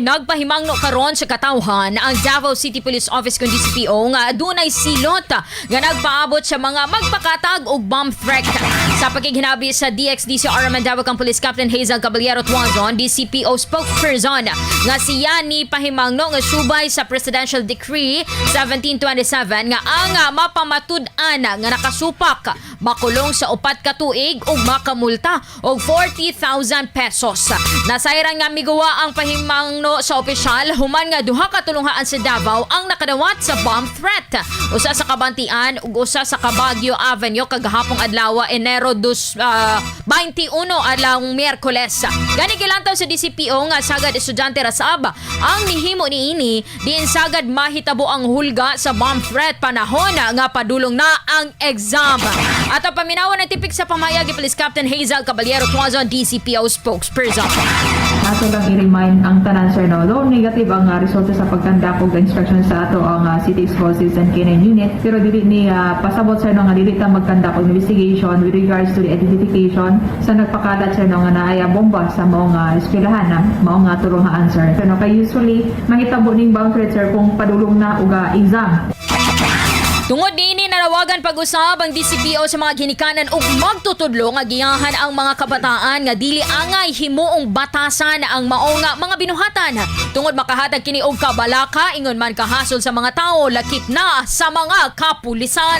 Nagpahimangno karon sa katawhan ang Davao City Police Office kung DCPO nga adunay silot nga nagpaabot sa mga magpakatag og bomb threat. Sa pakighinabi sa DXDC RMN Davao kang Police Captain Hazel Caballero Tuazon, DCPO spokesperson, nga siya ni pahimangno nga subay sa Presidential Decree 1727 nga ang mapamatud-an nga nakasupak makulong sa 4 ka tuig ug makamulta og 40,000 pesos. Nasayran nga miguwa ang pahimangno sa opisyal human nga duha ka tulunghaan sa Davao ang nakadawat sa bomb threat. Usa sa Cabantian ug usa sa Cabaguio Avenue kagahapong adlaw, Enero 2, 21, adlawng Miyerkules. Gani gilantaw sa DCPO nga sagad estudyante ra sab ang nihimo niini, diin sagad mahitabo ang hulga sa bomb threat panahon nga padulong na ang exam. At ang paminawan ng tipik sa pamayag ni Police Captain Hazel Caballero Tuazon, DCPO spokesperson. Ato lang i-remind ang tanan, sir, no, though negative ang resulta sa pag-conduct og instruction sa ato ang City Explosives and K9 Unit, pero dili ni pasabot, sir, no, nga dili ta mag-conduct og investigation with regards to the identification sa nagpakalat, sir, no, nga naaya bomba sa maong eskwelahan na maong tulunghaan, sir. Pero kay usually mahitabo ning bomb threat, sir, kung padulong na og exam. Tungod niini, nanawagan pag-usab ang DCPO sa mga ginikanan ug magtutudlo nga giyahan ang mga kabataan nga dili angay himuong batasan ang maong mga binuhatan tungod makahatag kini og kabalaka, ingon man kahasol sa mga tawo, lakip na sa mga kapulisan.